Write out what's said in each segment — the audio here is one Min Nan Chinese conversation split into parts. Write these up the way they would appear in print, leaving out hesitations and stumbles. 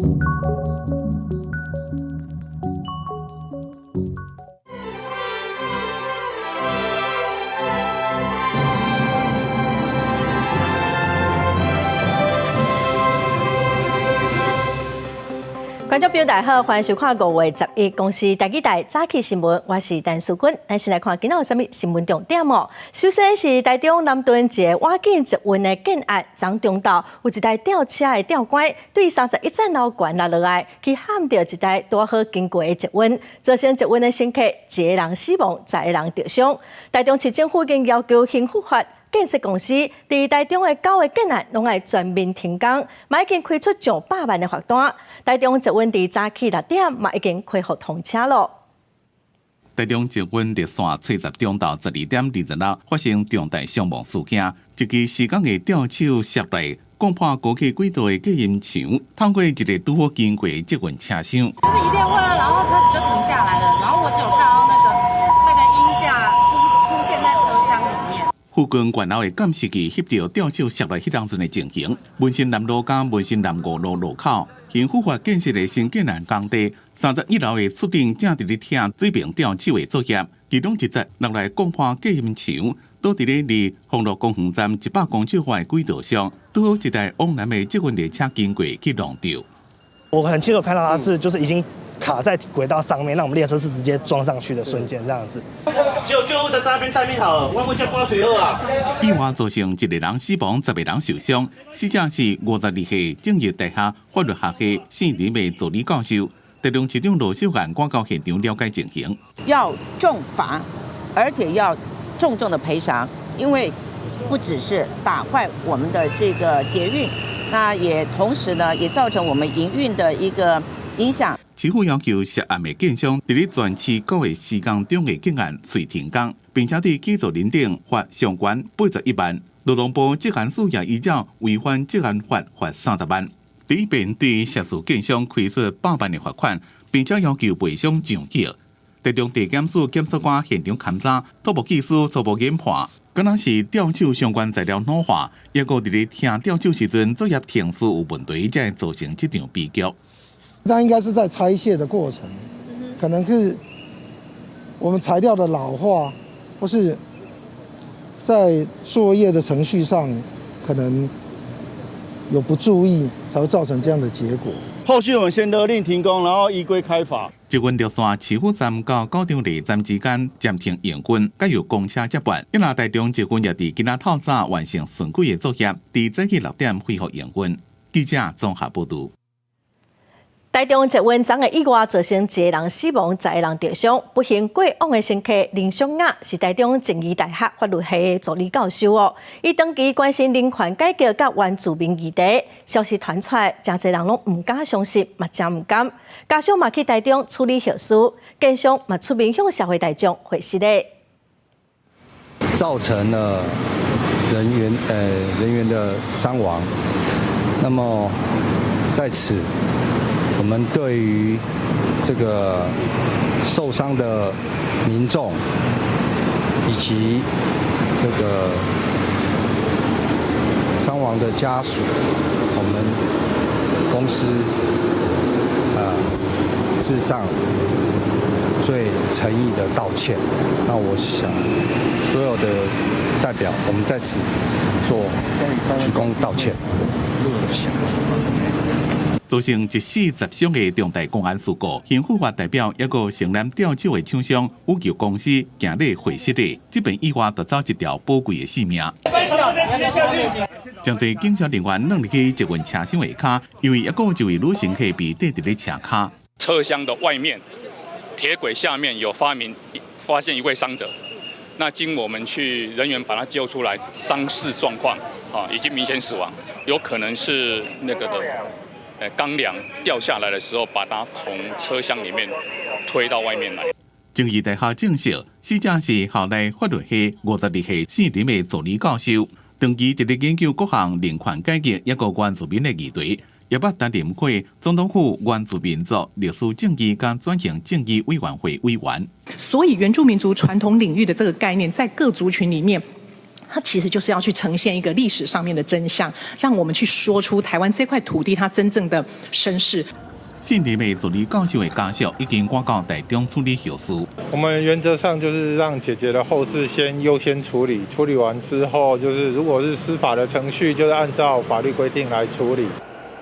觀眾朋友大家好，歡迎收看5月11公視台語台早起新聞，我是陳淑君。咱先來看今仔有啥物新聞重點哦。首先是台中南屯一个倚近捷運的建案，昨中晝有一台吊車的吊桿對31站樓懸落來，去撼著一台拄好經過的捷運，造成捷運的乘客一个人死亡，十个人著傷。台中市政府已經要求興富發建設公司佇台中的九个建案攏愛全面停工，嘛已經開出上百萬的罰單。台中捷運佇早起6點嘛已經恢復通車囉。台中捷運綠線初十中晝12點26發生重大傷亡事件，一支施工的吊手摔來，摃破高架軌道的隔音牆，透過一个拄好經過的捷運車廂。就是一片混亂，然後車子就停下來了，然後我只有看到那個鷹架出現在車廂裡面。附近懸樓的監視器翕著吊手摔來彼當陣的情形。文心南路佮文心南五路路口，興富發建設的新建案工地，31樓的厝頂正佇咧拆水平吊手的作業，其中一節落來摃破隔音牆，倒佇咧離豐樂公園站100公尺外的軌道上，拄好一台往南的捷運列車經過去撞著。我很清楚看到它是就是已經卡在軌道上面，那我們列車是直接撞上去的瞬間，這樣子。叫救護車在那邊待命好了，我們先掛水好啊。意外造成一个人死亡，十个人受傷。死者是52歲正義大學法律學系四年的助理教授。台中市長羅秀燕趕到現場了解情形，要重罰，而且要重重的賠償，因為不只是打壞我們的這個捷運，那也同時呢，也造成我們營運的一個影響。市府要求涉案的建商佇咧全市各個施工中的建案隨停工，並且對基礎認定罰上懸81萬。勞動部職安署也依照違反職安法罰30萬。第一遍對涉事建商開出百萬的罰款，並且要求賠償上億。台中地檢署檢察官現場勘查，土木技師初步研判，敢若是吊手相關材料老化，抑閣佇咧拆吊手時陣作業程序有問題，才會造成這場悲劇。那應該是在拆卸的過程，可能是我們材料的老化，或是在作業的程序上可能有不注意，才會造成這樣的結果。後續我們先勒令停工，然後依規開罰。捷運綠線市府站到九張犁站之間暫停營運，改由公車接駁。因為台中捷運也佇今仔透早完成順軌的作業，佇早起6點恢復營運。記者綜合報導。台中捷運昨的意外造成一个人死亡，十个人著傷。不幸過往的乘客林淑雅是台中正義大學法律系的助理教授哦。伊長期關心人權改革佮原住民議題，消息傳出來，誠濟人攏毋敢相信，嘛誠毋甘。家屬嘛去台中處理後事，建商嘛出面向社會大眾回釋咧。造成了人員的傷亡，那麼在此，我們對於這個受傷的民眾以及這個傷亡的家屬，我們公司致上最誠意的道歉。那我想，所有的代表，我們在此做鞠躬道歉。造成一死十傷的重大公安事故，興富發代表抑閣承攬吊手的廠商宇宙公司行禮回釋的，這遍意外奪走一條寶貴的性命。誠濟警察人員攆入去捷運車廂下跤，因為抑閣有一位女乘客被綴佇咧車跤。車廂的外面鐵軌下面有發現一位傷者，那經我們去人員把他救出來，傷勢狀況啊已經明顯死亡，有可能是那個的。鋼梁掉下來的時候，把他從車廂裡面推到外面來。正義大學證實，死者是校內法律系52歲姓林的助理教授，長期致力研究各項人權改革抑閣原住民的議題，也捌擔任過總統府原住民族歷史正義佮轉型正義委員會委員。所以原住民族傳統領域的這個概念，在各族群裡面，它其實就是要去呈現一個歷史上面的真相，讓我們去說出台灣這塊土地它真正的身世。姓林的助理教授的家屬已經趕到台中處理後事。我們原則上就是讓姐姐的後事先優先處理，處理完之後，就是如果是司法的程序，就是按照法律規定來處理。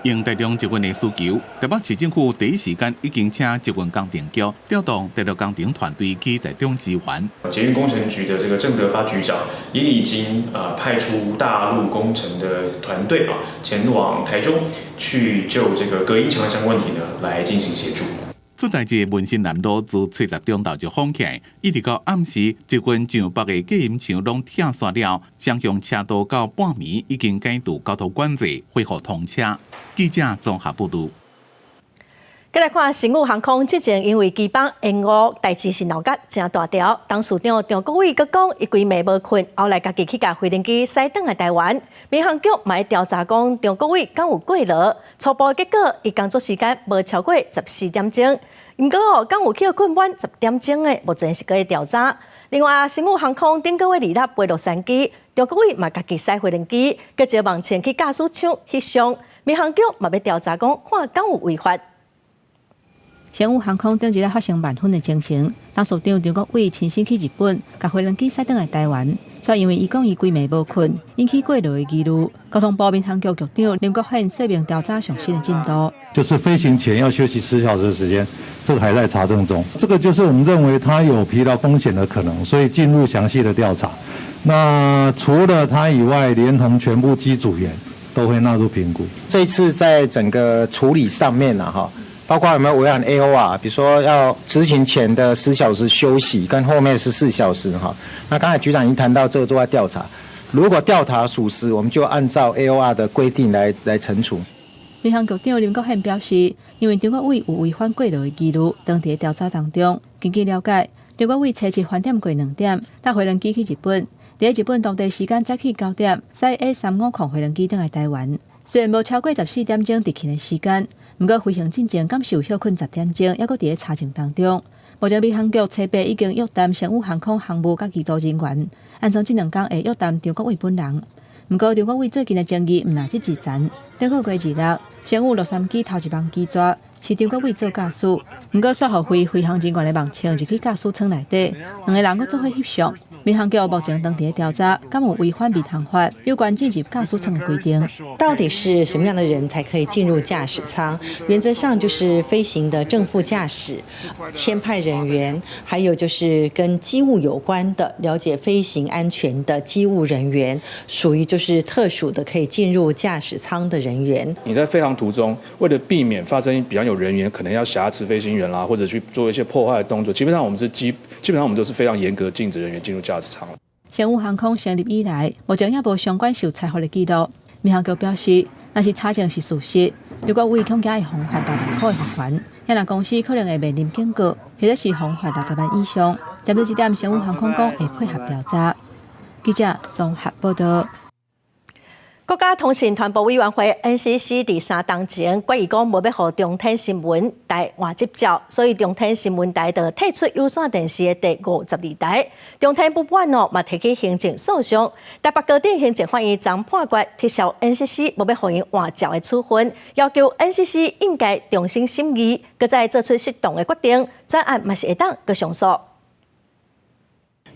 應台中捷運的需求，台北市政府第一時間已經請捷運工程局調動鐵路工程團隊去台中支援。捷運工程局的這個鄭德發局長也已經派出大陸工程的團隊啊，前往台中去就這個隔音牆的相關問題呢來進行協助。出代誌文心南路自七十中晝就封起來，一直到暗時，捷運上北的隔音牆攏拆煞了，雙向車道到半暝已經解除交通管制，恢復通車。記者綜合報導。繼來看星宇航空之前因為機班延誤，代誌是鬧甲誠大條。董事長張國煒閣講，伊規暝無睏，後來家己去共飛行機駛轉來台灣。民航局嘛會調查講，張國煒敢有過勞？初步結果，伊工作時間無超過14點鐘。毋過哦，敢有去睏滿10點鐘的，目前是閣咧調查。另外，星宇航空頂個月26飛洛杉磯，張國煒嘛家己駛飛行機，閣招望前去駕駛艙翕相。民航局嘛欲調查講，看敢有違法。星宇航空頂一日發生萬分的情形，董事長張國煒親身去日本，共飛行機駛轉來台灣，卻因為伊講伊規暝無睏，引起過勞的疑慮。交通部民航局局長林國憲說明調查上新的進度，就是飛行前要休息10小時的時間，這個還在查證中。這個就是我們認為他有疲勞風險的可能，所以進入詳細的調查。那除了他以外，連同全部機組員都會納入評估。這次在整個處理上面呢，哈。包括有沒有違反 AOR，比如說要執行前的10小時休息，跟後面14小時哈。那剛才局長已經談到這個都在調查，如果調查屬實，我們就按照 AOR 的規定來懲處。民航局長林國憲表示，因為張國煒有違反過勞的疑慮，當佇調查當中，根據了解，張國煒初七翻點過2點，搭飛行機去日本，佇日本當地時間早起9點，駛 A350飛行機轉來台灣。雖然無超過14點鐘執勤的時間，毋過飛行進前敢是有歇睏10點鐘，猶閣佇咧查證當中。目前民航局初八已經約談星宇航空航務佮機組人員，按算這兩工會約談張國煒本人。毋過張國煒最近的爭議毋但這一層，頂個月26，星宇洛杉磯頭一班機逝，是張國煒做駕駛，毋過煞予非飛行人員的盲槍入去駕駛艙內底，兩個人閣做伙翕相。民航局目前當佇咧調查，敢有違反民航法有關進入駕駛艙的規定。到底是什麼樣的人才可以進入駕駛艙？原則上就是飛行的正副駕駛、簽派人員，還有就是跟機務有關的、了解飛行安全的機務人員，屬於就是特殊的可以進入駕駛艙的人員。你在飛航途中，為了避免發生比較有人員可能要挾持飛行員啦，或者去做一些破壞的動作，基本上我們都是非常嚴格禁止人員進入駕駛艙。星宇航空成立以來，目前也無相關受裁罰的記錄。民航局表示，若是查證是事實，張國煒恐驚會予罰6萬塊的罰款，遐若公司可能會面臨警告，或者是予罰60萬以上。針對這點，星宇航空講會配合調查。記者綜合報道。國家通訊傳播委員會 NCC 佇3冬前決議講無欲予中天新聞台換執照，所以中天新聞台就退出有線電視的第52台。中天不滿哦，嘛提起行政訴訟。台北高等行政法院昨判決撤銷 NCC 無欲予𪜶換照的處分，要求 NCC 應該重新審議，閣再做出適當的決定。轉案嘛是會當閣上訴。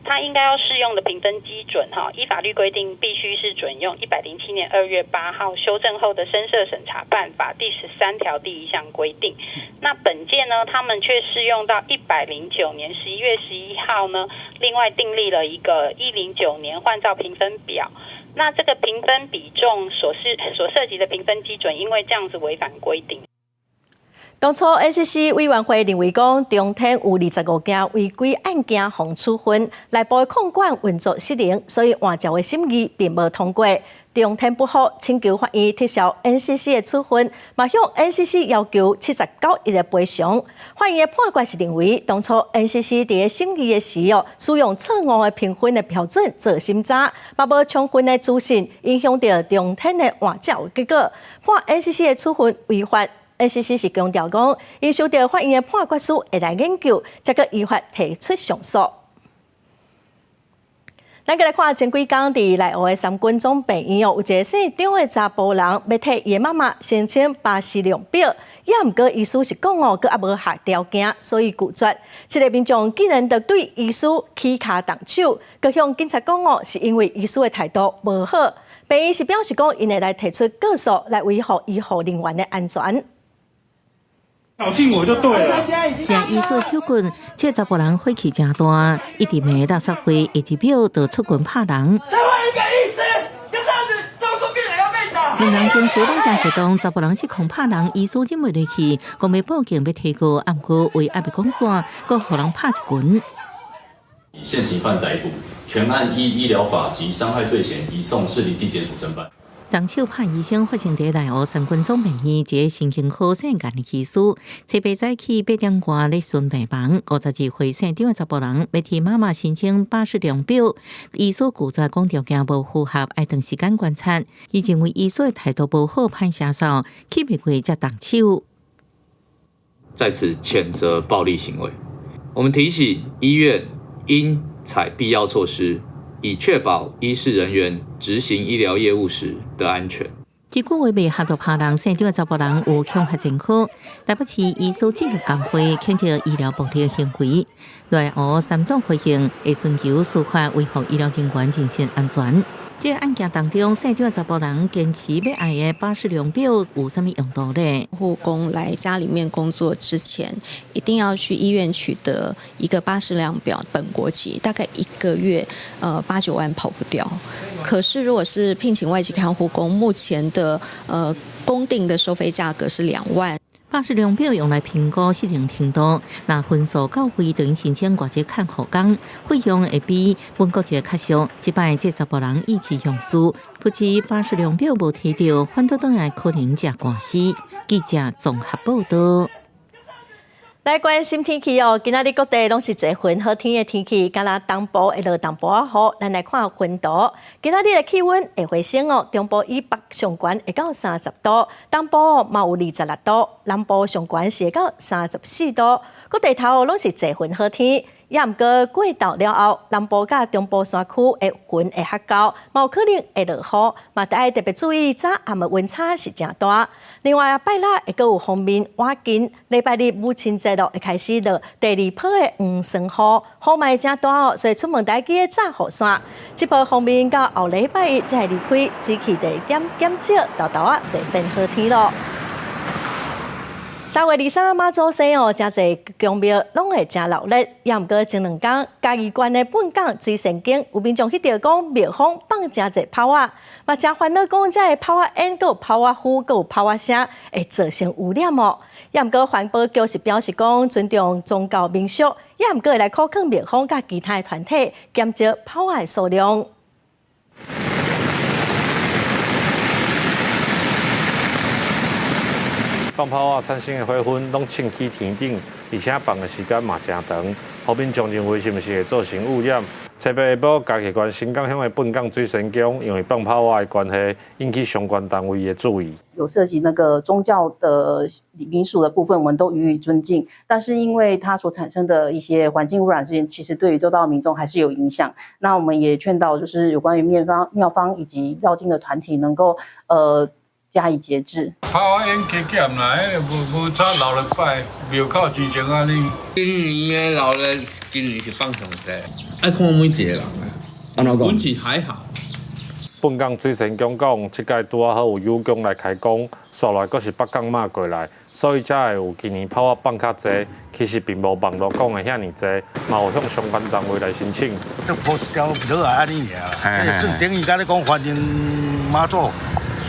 他應該要適用的評分基準，哈，依法律規定必須是準用107年2月8號修正後的聲設審查辦法第13條第一項規定。那本屆呢，他們卻適用到109年11月11號呢，另外訂立了一個109年換照評分表。那這個評分比重所涉及的評分基準，因為這樣子違反規定。當初 NCC 委員會認為講，中天有25件違規案件予處分，內部的控管運作失靈，所以換照的審議並無通過。中天不服，請求法院撤銷 NCC 的處分，嘛向 NCC 要求79億的賠償。法院的判決是認為，當初 NCC 佇咧審議的時哦，使用錯誤的評分的標準做審查，嘛無充分的資訊，影響著中天的換照結果，判 NCC 的處分違法。NCC 是強調講，𪜶收到法院的判決書會來研究，才閣依法提出上訴。咱閣來看前幾工佇內湖的三軍總病院哦，有一个姓張的查埔人欲替伊的媽媽申請巴氏量表，也毋過醫師是講哦，閣猶無合條件，所以拒絕。這个民眾竟然就對醫師起跤動手，閣向警察講哦，是因為醫師的態度無好。病院是表示講，𪜶會來提出告訴來維護醫護人員的安全。挑釁我就對了。掠醫師手棍，這查埔人火氣誠大，一直罵垃圾話，下一秒就出拳拍人。台灣一個醫師就這樣子，這麼多病人要被打。兩人情緒攏誠激動，查埔人失控拍人，醫師忍袂落去，講欲報警欲提告，毋過話猶未講煞，閣予人拍一拳。以現行犯逮捕，全案依醫療法及傷害罪嫌移送士林地檢署偵辦。動手拍醫生發生佇內湖三軍總病院一个神經科姓顏的醫師，初八早起8點外咧巡病房，52歲姓張的查埔人欲替媽媽申請巴氏量表，醫師拒絕講條件無符合，愛長時間觀察。伊認為醫師的態度無好，歹下手，氣袂過才動手。在此譴責暴力行為。我們提醒醫院應採必要措施，以確保醫事人員執行醫療業務時的安全。這句話袂合作拍人，姓張的查埔人有恐嚇前科。台北市醫師職業工會譴責醫療暴力行為，內湖三總回應會尋求司法維護醫療人員人身安全。這個案件當中，姓張的查埔人堅持欲愛的巴氏量表有啥物用途咧？護工來家裡面工作之前，一定要去醫院取得一個巴氏量表，本國籍，大概一個月，8、9萬跑不掉。可是如果是聘請外籍看護工，目前的公定的收費價格是2萬。巴氏量表用來評估失能程度，若分數夠高，等於申請外籍看護工，費用會比本國籍較俗。這擺這查埔人意氣用事，不止巴氏量表無提著，反倒轉來可能食官司。記者綜合報道。來關心天氣哦，今仔日各地攏是濟雲好天的天氣，敢若東部會落淡薄仔雨。咱來看溫度，今仔日的氣溫會回升哦，中部以北上懸會到30度，東部嘛有26度，南部上懸是會到34度。各地頭攏是濟雲好天，也毋過過晝了後，南部佮中部山區的雲會較厚，嘛有可能會落雨，嘛著愛特別注意早暗的溫差是誠大。另外，拜六會閣有鋒面倚近，禮拜日母親節咯會開始落第二波的黃霜雨，雨嘛會誠大哦，所以出門著愛記得紮雨傘。這波鋒面到後禮拜一才會離開，水汽就會減減少，沓沓仔就會變好天咯。3月23媽祖生哦，誠濟宮廟攏會誠鬧熱。也毋過前兩工，嘉義縣的本港水仙宮有民眾翕著講廟方放誠濟炮仔，嘛誠煩惱講這个炮仔煙、閣有炮仔灰、閣有炮仔聲，會造成污染哦。也毋過環保局是表示講尊重宗教民俗，也毋過會來苦勸廟方佮其他的團體減少炮仔的數量。放炮仔產生的火粉攏衝起天頂，而且放的時間嘛誠長，予民眾認為是毋是會造成污染？初八下晡，嘉義縣新港鄉的本港水仙宮，因為放炮仔的關係，引起相關單位的注意。有涉及那個宗教的民俗的部分，我們都予以尊敬。但是因為它所產生的一些環境污染事件，其實對於周遭民眾還是有影響。那我們也勸導，就是有關於廟方以及繞境的團體，能夠加以節制。炮仔煙加減啦，彼个無差鬧熱擺，廟口時陣按呢。今年的鬧熱，今年是放上濟。愛看每一個人啊，阮是還好。本港水仙宮講，這屆拄仔好有有宮來開工，煞來閣是北港媽過來，所以才會有今年炮仔放較濟。其實並無網路講的遐爾濟，嘛有向相關單位來申請。都鋪一條路啊，按呢爾，算等於佮你講歡迎媽祖。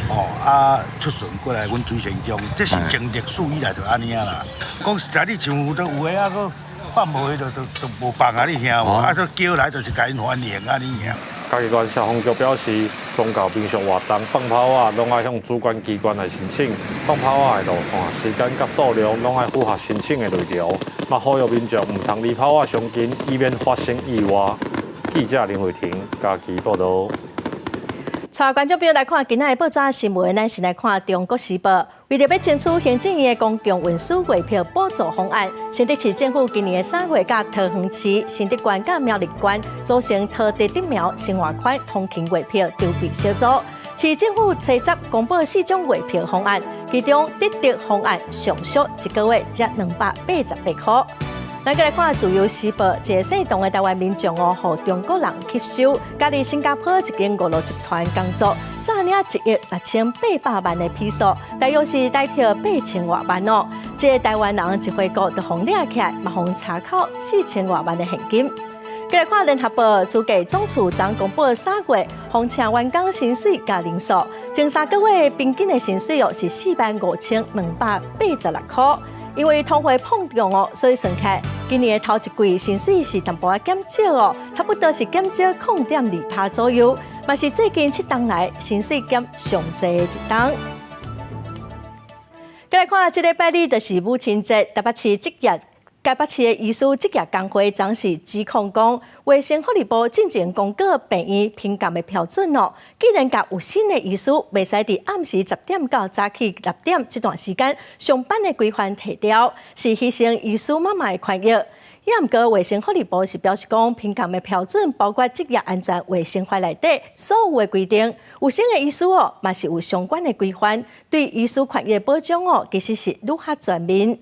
哦，啊，出巡過來，阮水仙宮，這是從歷史以來就按呢啊啦。講實在，你像有的有的啊，閣放無的就無放啊，你聽無？啊，閣叫來就是共𪜶歡迎按呢爾。嘉義縣消防局表示，宗教民俗活動放炮仔，攏愛向主管機關來申請。放炮仔的路線、時間佮數量，攏愛符合申請的內容。嘛，呼籲民眾毋通離炮仔傷近，以免發生意外。記者林慧婷嘉義報導。帶觀眾朋友來看今仔的報紙新聞，咱先來看《中國時報》。為著欲爭取行政院的公共運輸月票補助方案，新竹市政府今年的3月佮桃園市、新竹縣佮苗栗縣組成桃竹竹苗生活圈通勤月票籌備小組。市政府初十公布四種月票方案，其中竹竹方案上俗，一個月才288塊。咱閣來看《自由時報》，一个姓唐的台灣民眾哦，予中國人吸收，佮佇新加坡一間娛樂集團工作，詐領1億6800萬的披索，大約是台票8000外萬哦。這个台灣人一回國就予掠起來，嘛予查扣4000外萬的現金。閣來看《聯合報》，主計總處昨公布3月風車員工薪水佮人數，前3個月平均的薪水哦是45,286塊。因為通貨膨脹哦，所以算起來今年的頭一季薪水是淡薄仔減少哦，差不多是減少0.2趴左右，嘛是最近7冬來薪水減上濟的一冬。閣來看，這禮拜日就是母親節，台北市的醫師職業工會昨是指控講，衛生福利部進前公告病院評鑑的標準哦，竟然共有薪的醫師袂使佇暗時10點到早起6點這段時間上班的規範提掉，是犧牲醫師媽媽的權益。也毋過衛生福利部是表示講，評鑑的標準包括職業安全衛生法內底所有的規定，有薪的醫師哦，嘛是有相關的規範，對醫師權益的保障哦，其實是愈較全面。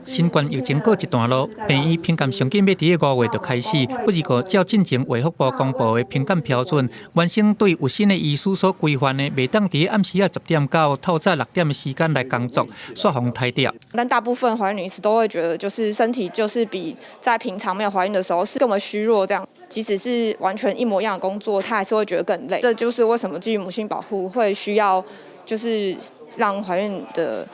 新冠疫情告一段落，病院評鑑上緊欲佇5月就開始。不過，照進前衛福部公布的評鑑標準，原先對有薪的醫師所規範的，袂當佇暗時仔10點到透早6點的時間來工作，煞予刣掉。但大部分懷孕女醫師都會覺得，就是身體就是比在平常沒有懷孕的時候是更為虛弱，這樣，即使是完全一模一樣的工作，她還是會覺得更累。這就是為什麼基於母性保護會需要，就是讓懷孕的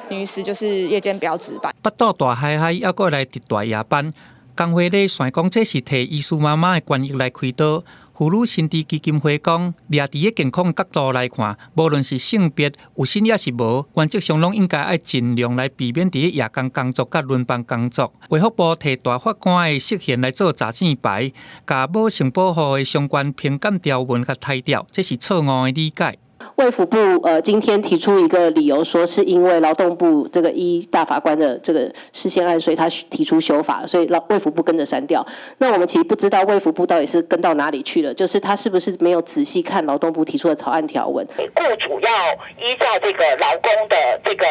女醫師就是夜間不要值班。腹肚大嗨嗨，猶閣來值大夜班，工會咧算講這是替醫師媽媽的權益來開刀。婦女新知基金會講，掠佇个健康角度來看，無論是性別有薪抑是無，原則上攏應該愛盡量來避免佇夜間工作佮輪班工作。衛福部提大法官的釋憲來做閘箭牌，共母性保護的相關評鑑條文共刣掉，這是錯誤的理解。衛福部今天提出一個理由，說是因為勞動部這個依大法官的這個釋憲案，所以他提出修法，所以勞衛福部跟着刪掉。那我們其實不知道衛福部到底是跟到哪裡去了，就是他是不是沒有仔細看勞動部提出的草案條文？雇主要依照這個勞工的這個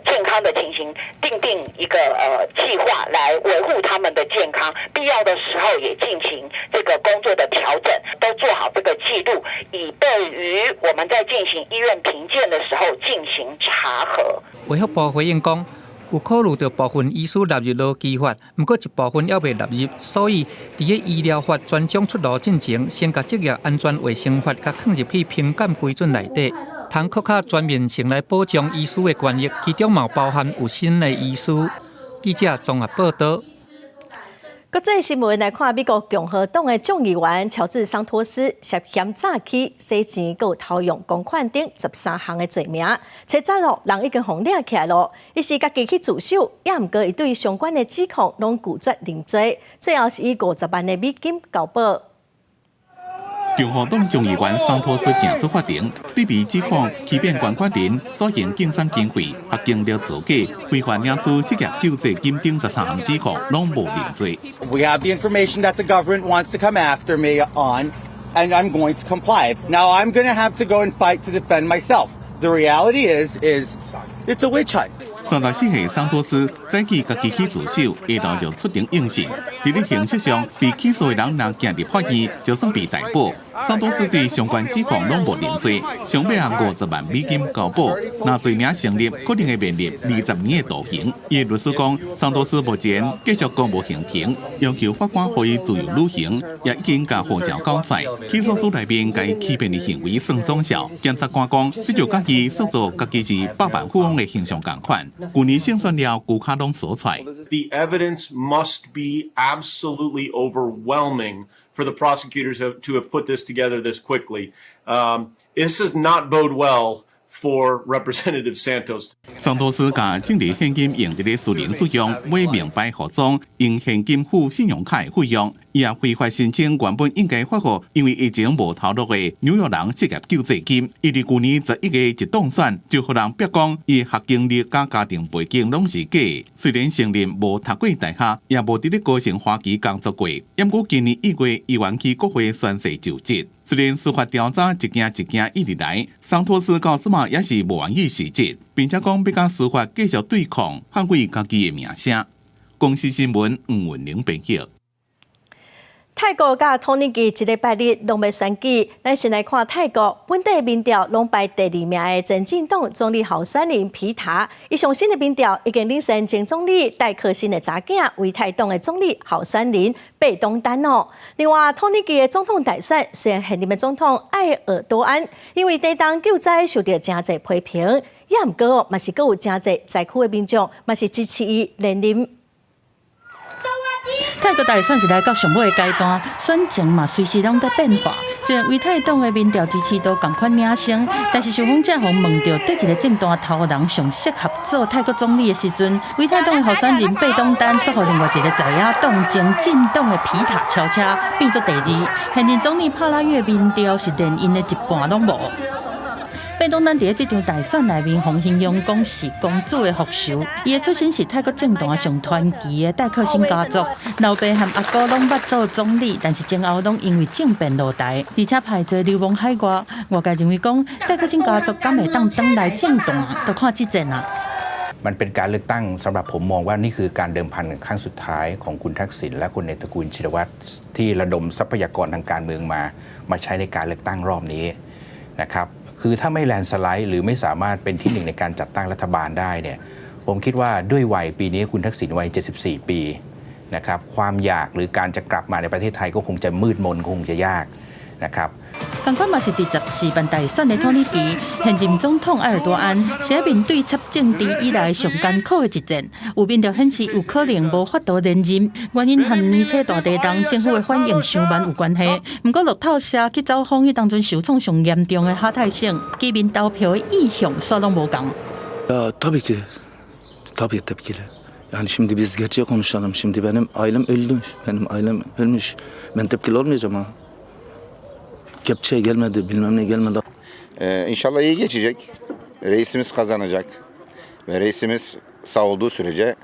健康的情形，訂定一個計劃來維護他們的健康，必要的時候也進行這個工作的調整，都做好這個記錄，以備於我們在進行醫院評鑑的時候進行查核。衛福部回應講，有考慮著部分醫師納入勞基法，毋過一部分猶未納入，所以佇个醫療法專章出爐進前，先共職業安全衛生法共放入去評鑑規準內底，通閣較全面性來保障醫師的權益，其中嘛包含有薪的醫師。記者綜合報道。國際新聞來看，美國共和黨的眾議員喬治桑托斯涉嫌詐欺、洗錢、閣偷用公款等13項的罪名，初十咯，人已經予掠起來咯。伊是家己去自首，也毋過伊對相關的指控攏拒絕認罪，最後是以50萬的美金交保。共和黨眾議員桑托斯行出法庭，對被指控欺騙捐款人、索用競選經費、學經歷造假、非法領取失業救濟金等13項指控，攏無認罪。 We have the information that the government wants to come after me on, and I'm going to comply. Now I'm going to have to go and fight to defend myself. The reality is it's a witch hunt. 34歲桑托斯早起家己去自首，下晝就出庭應訊。佇咧形式上，被起訴的人若行入法院，就算被逮捕。桑托斯對相關指控攏無認罪，上尾啊50萬美金交保。若罪名成立，可能會面臨20年的徒刑。伊的律師講，桑托斯目前繼續公務行程，要求法官予伊自由旅行，也已經共護照交出來。起訴書內面共伊欺騙的行為算總數。檢察官講，這就佮伊塑造家己是百萬富翁的形象仝款。舊年勝選了，龜跤攏鎖出來。 The evidence must be absolutely overwhelming for the prosecutors to have put this together this quickly. This does not bode well for Representative Santos. 桑托斯共政治獻金用佇咧私人使用，買名牌服裝，用現金付信用卡的費用。伊也非法申請原本應該發予因為疫情無頭路的紐約人失業救濟金。伊佇舊年11月一當選，就予人逼講伊學經歷佮家庭背景攏是假。雖然承認無讀過大學，也無佇咧高盛花旗工作過，毋過今年1月伊願去國會宣誓就職。雖然司法調查一件一件一直來，桑托斯到這馬也是無願意辭職，並且講欲佮司法繼續對抗，捍衛家己的名聲。公視新聞吳文玲編譯。泰國佮土耳其這禮拜日攏欲選舉，咱先來看泰國本地民調攏排第二名的前進黨總理候選人皮塔，伊上新的民調已經領先前總理戴克辛的查囝為泰黨的總理候選人貝東丹哦。另外，土耳其的總統大選，雖然現任的總統埃爾多安因為地震救災受著誠濟批評，也毋過哦，嘛是閣有誠濟災區的民眾嘛是支持伊連任。泰國大選是來到上尾的階段，選情嘛隨時攏佇變化。雖然為泰黨的民調支持度仝款領先，但是受訪者予問著佗一个政壇頭人上適合做泰國總理的時陣，為泰黨的候選人貝東丹煞予另外一个在野黨前進黨的皮塔超車，變做第二。現任總理帕拉育民調是連𪜶的一半攏無。貝東丹佇咧這場大選內面，予形容講是公主的復仇。伊的出身是泰國政壇上傳奇的戴克辛家族，老爸和阿哥攏捌做總理，但是前後攏因為政變落台，而且派做流亡海外。外界認為講，戴克辛家族敢會當轉來政壇，就看這戰啊。 มันเป็นการเลือกตั้งสำหรับผมมองว่านี่คือการเดิมพันครั้งสุดท้ายของคุณทักษิณและคนในตระกูลชินวัตรที่ระดมทรัพยากรทางการเมืองมามาใช้ในการเลือกตั้งรอบนี้นะครับคือถ้าไม่แลนด์สไลด์หรือไม่สามารถเป็นที่หนึ่งในการจัดตั้งรัฐบาลได้เนี่ยผมคิดว่าด้วยวัยปีนี้คุณทักษิณวัย 74 ปีนะครับความอยากหรือการจะกลับมาในประเทศไทยก็คงจะมืดมนคงจะยากนะครับ仝款嘛是佇14萬大選的土耳其，現任總統埃爾多安是欲面對插政治以來上艱苦的一戰，有民調顯示有可能無法度連任，原因和年初大地震政府的反應傷慢有關係。毋過路透社去走訪彼當陣受創上嚴重的哈泰省，居民投票的意向煞攏無仝。 Tabii ki tabii tepkili. Yani şimdi biz gerçeği konuşalım. Şimdi benim ailem öldü. Benim ailem ölmüş. Ben tepkili olmayacağım ha. Kepçe gelmedi, bilmem ne gelmedi. İnşallah iyi geçecek. Reisimiz kazanacak. Ve reisimiz sağ olduğu sürece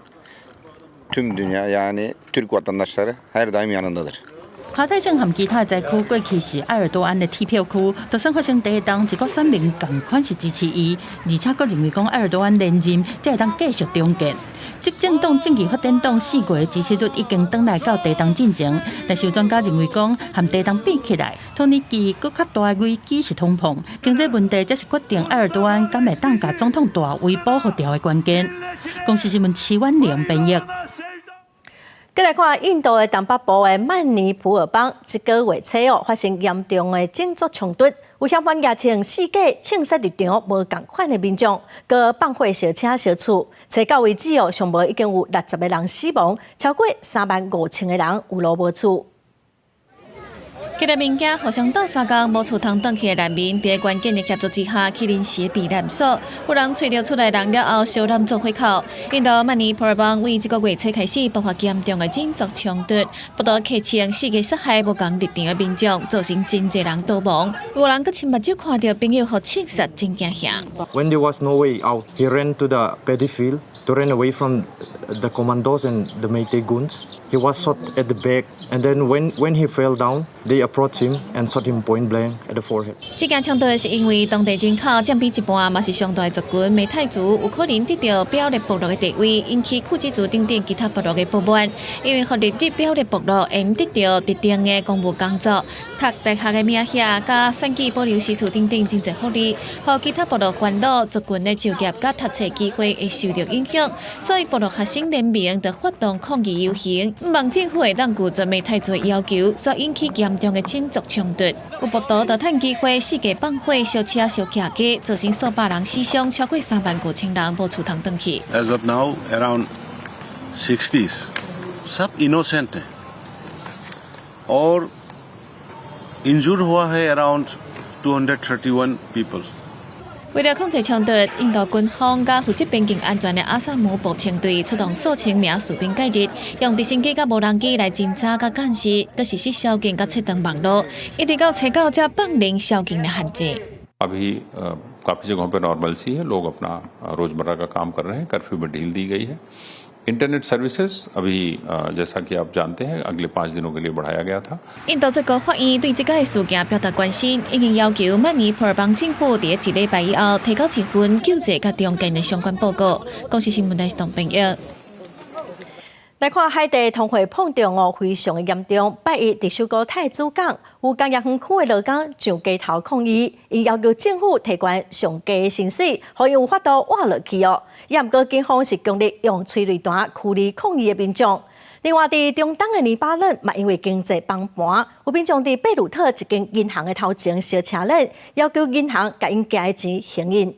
tüm dünya yani Türk vatandaşları her daim yanındadır. 哈泰省和其他災區過去是埃爾多安的鐵票區，就算發生地震，一個選民仝款是支持伊，而且閣認為講埃爾多安連任才會當繼續重建。執政黨正義發展黨4月支持率已經轉來到地震進前，但是有專家認為講，和地震比起來，土耳其閣較大的危機是通膨，經濟問題才是決定埃爾多安敢會當共總統大位保護掉的關鍵。公視新聞徐婉玲編譯。閣來看印度的東北部的曼尼普爾邦，這个月初哦發生嚴重的種族衝突，有嫌犯舉槍四架槍殺佇場無仝款的民眾，閣放火燒車燒厝，截到為止哦，上無已經有60個人死亡，超過3萬5千個人有路無厝。携著物件互相鬥相共，無厝通轉去的難民，佇關警的協助之下，去臨時避難所。有人揣著厝內人了後，燒攬做火口。印度曼尼普爾邦為這个月初開始爆發嚴重的種族衝突，不但開槍四界殺害無仝立場的民眾，造成真濟人逃亡。有人閣親目睭看著朋友予槍殺，真驚嚇。 When there was no way out, he ran to the paddy field to run away from the commandos and the Meitei goons. He was shot at the back, and then when he fell down, they approached him and shot him point blank at the forehead. 這件衝突是因為當地人口佔比一半，嘛是上大的族群美泰族，有可能得著表列部落的地位，引起庫基族等等其他部落的不滿。因為予列入表列部落，會得著特定的公務工作、讀大學的名額、佮選舉保留席次等等真濟福利，予其他部落煩惱，族群的就業佮讀冊機會會受著影響，所以部落學生聯盟就發動抗議遊行，毋望政府會當拒絕美泰族的要求，煞引起嚴重的種族衝突。有暴徒就趁機會四界放火燒車燒騎機，造成數百人死傷，超過3萬5千人無厝通轉去。 As of now, around 60s, सब innocent है और injured हुआ है around 231 people. 為了控制衝突，印度軍方佮負責邊境安全的阿薩姆步槍隊出動數千名士兵介入，用直升機佮無人機來偵查佮監視，閣實施宵禁佮切斷網路，一直到初九才放寬宵禁的限制。 अभी काफ़ी जगहों पर नॉर्मलसी है, लोग अपना रोज़मर्रा का काम कर रहे हैं, कर्फ्यू में ढील दी गई है। इंटरनेट सर्विसेज अभी जैसा कि आप जानते हैं, अगले 5 दिनों के लिए बढ़ाया गया था。印度最高法院對這個事件表達關心，已經要求曼尼普爾邦政府佇一禮拜以後提交一份救濟佮重建的相關報告。公視新聞台董編譯。來看海地通貨膨脹哦，非常的嚴重。拜一佇首都太子港，有工業園區的勞工上街頭抗議，𪜶要求政府提懸上低的薪水，予𪜶有法度活落去哦。也毋過警方是強力用催淚彈驅離抗議的民眾。另外，佇中東的黎巴嫩嘛，因為經濟崩盤，有民眾佇貝魯特一間銀行的頭前燒車輪，要求銀行共𪜶寄的錢還𪜶。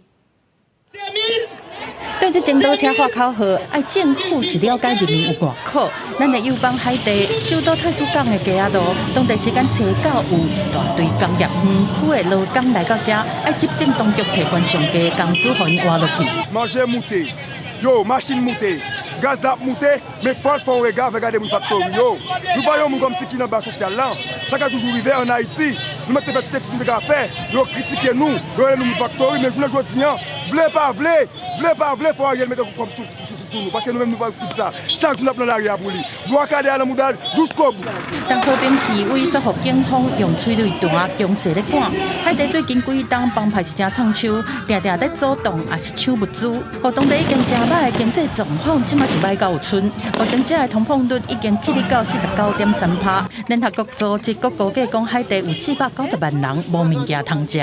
對這前導車喊口號，愛政府是了解人民有偌苦。咱的友邦海地首都太子港的街仔路，當地時間初九有一大堆工業園區的勞工來到遮，愛執政當局提懸上低工資，予𪜶活落去。 Manje moute, yo, machin moute, gaz la moute, men fò l fè yon rega vè gade moun faktori yo. Nou pa yon moun kòmsi ki nan ba sosyal lan. Sa ka toujou rive an Ayiti, nou mèt te fè tout etid nou te ka fè, yo kritike nou, yo rele nou moun faktori, men jounen jodi an, vle pa vle, vle pa vle, fò Ariel mete kòb sou nou, paske nou menm nou pa tout sa. Chak jou n ap nan lari a pou li. Bwa kale a nan mouda l jiskobou. 當和平示威煞予警方用催淚彈強勢咧趕。海地最近幾冬幫派是誠創手，定定咧阻擋，抑是搶物資，予當地已經誠䆀的經濟狀況，這馬是䆀到有賰。目前這个通膨率已經起到49.3%。聯合國組織閣估計講，海地有490萬人無物件通食。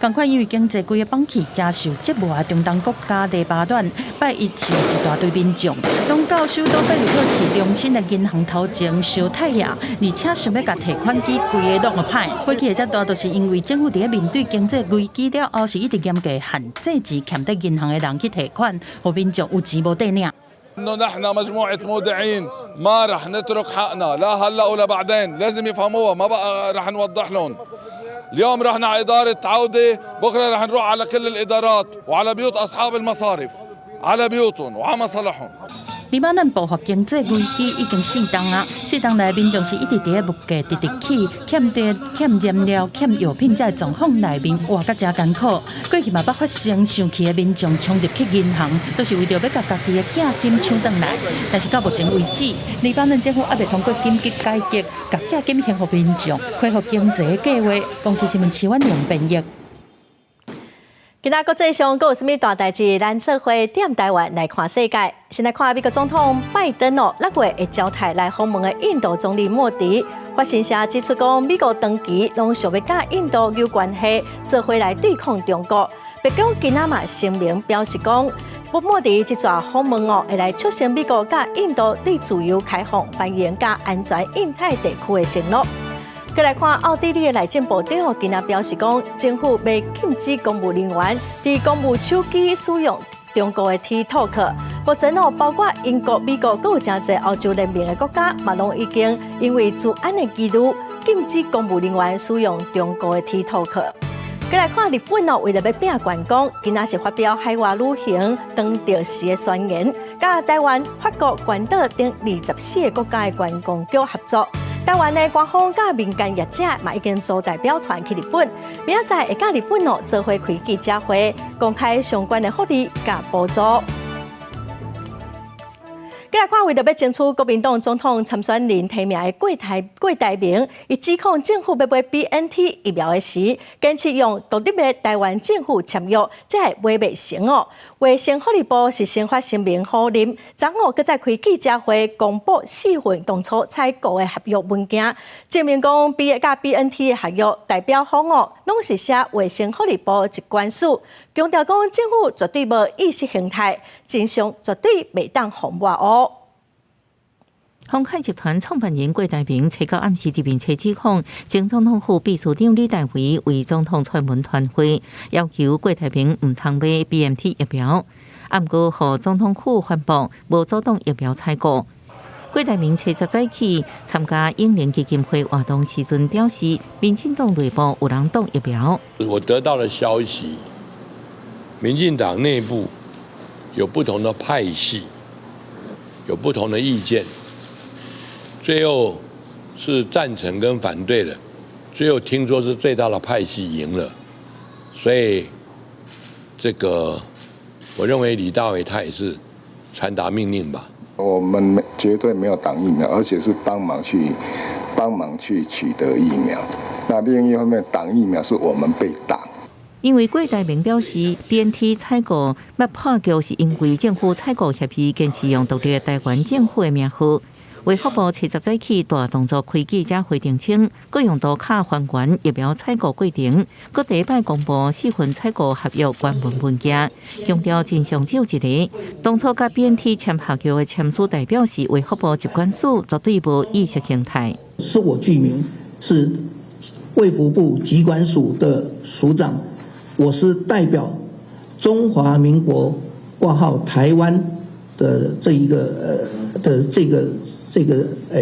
仝款因為經濟規个崩去，誠受折磨的中東國家黎巴嫩，拜一是有一大堆民眾，攏到首都貝魯特市中心的銀行頭前燒太陽，而且想欲共提款機規个挵予歹。火氣會遮大，就是因為政府佇咧面對經濟危機了後，是一直嚴格限制錢欠佇銀行的人去提款，予民眾有錢無地領。 انه نحن مجموعه مودعين ما رح نترك حقنا، لا هلا ولا بعدين. لازم يفهموها، ما بقى رح نوضح لهم. اليوم رحنا على إدارة عودة، بكرة رح نروح على كل الإدارات وعلى بيوت أصحاب المصارف، على بيوتهم وعلى مصالحهم。黎巴嫩爆發經濟危機已經4冬啊，4冬來民眾是一直佇咧物價直直起，欠電、欠燃料、欠藥品，這个狀況內面活甲誠艱苦。過去嘛捌發生生氣的民眾衝入去銀行，都是為著欲共家己的寄金搶轉來。但是到目前為止，黎巴嫩政府猶未通過緊急改革，共寄金還予民眾，恢復經濟的計劃。公視新聞徐婉玲編譯。今仔國際上閣有啥物大代誌？咱做伙踮台灣來看世界。先來看美國總統拜登哦，六月會召台來訪問的印度總理莫迪，法新社指出講，美國長期攏想欲佮印度有關係，做伙來對抗中國。白宮今仔嘛聲明表示講，莫迪這逝訪問哦，會來促成美國佮印度對自由開放、繁榮佮安全印太地區的承諾。閣來看奧地利的內政部長今仔表示講，政府欲禁止公務人員佇公務手機使用中國的 TikTok。目前哦，包括英國、美國，閣有誠濟歐洲聯盟的國家，嘛攏已經因為資安的疑慮，禁止公務人員使用中國的 TikTok。閣來看日本哦，為著欲拚觀光，今仔是發表海外旅行當著時的宣言，佮台灣、法國、關島等24個國家的觀光局合作。台灣的官方佮民間業者嘛已經組代表團去日本，明仔載會佮日本哦做伙開記者會，公開相關的福利佮補助。閣來看，為著欲爭取國民黨總統參選人提名的郭台銘，伊指控政府欲買 BNT 疫苗的時，堅持用獨立的台灣政府簽約，這會買袂成哦。衛生福利部是先發聲明否認，昨昏閣再開記者會公布四份當初採購的合約文件，證明講 B 佮 BNT 的合約代表方哦，攏是寫衛生福利部一關署，強調講政府絕對無意識形態，真相絕對袂當予抹烏。鴻海集團創辦人郭台銘初九暗時佇面冊指控，前總統府秘書長李大維為總統串門傳話，要求郭台銘毋通買 BNT 疫苗。毋過，予總統府反駁，無阻擋疫苗採購。郭台銘初十早起參加永齡基金會活動時陣表示，民進黨內部有人擋疫苗。我得到的消息，民進黨內部有不同的派系，有不同的意見，最後是贊成跟反對的，最後聽說是最大的派系贏了，所以這個我認為李大維他也是傳達命令吧。我們絕對沒有擋疫苗，而且是幫忙去取得疫苗。那另一方面，擋疫苗是我們被擋。因為郭台銘表示，BNT 採購欲破局是因為政府採購協議堅持用獨立台灣政府的名號。衛福部七十早起大動作開記者會澄清，閣用塗跤還原疫苗採購過程，閣第一擺公布四份採購合約原文文件，強調真相只有一個。當初佮 BNT 簽合約的簽署代表是衛福部疾管署，絕對無意識形態。是我具名，是衛福部疾管署的署長。我是代表中華民國掛號台灣的這一個的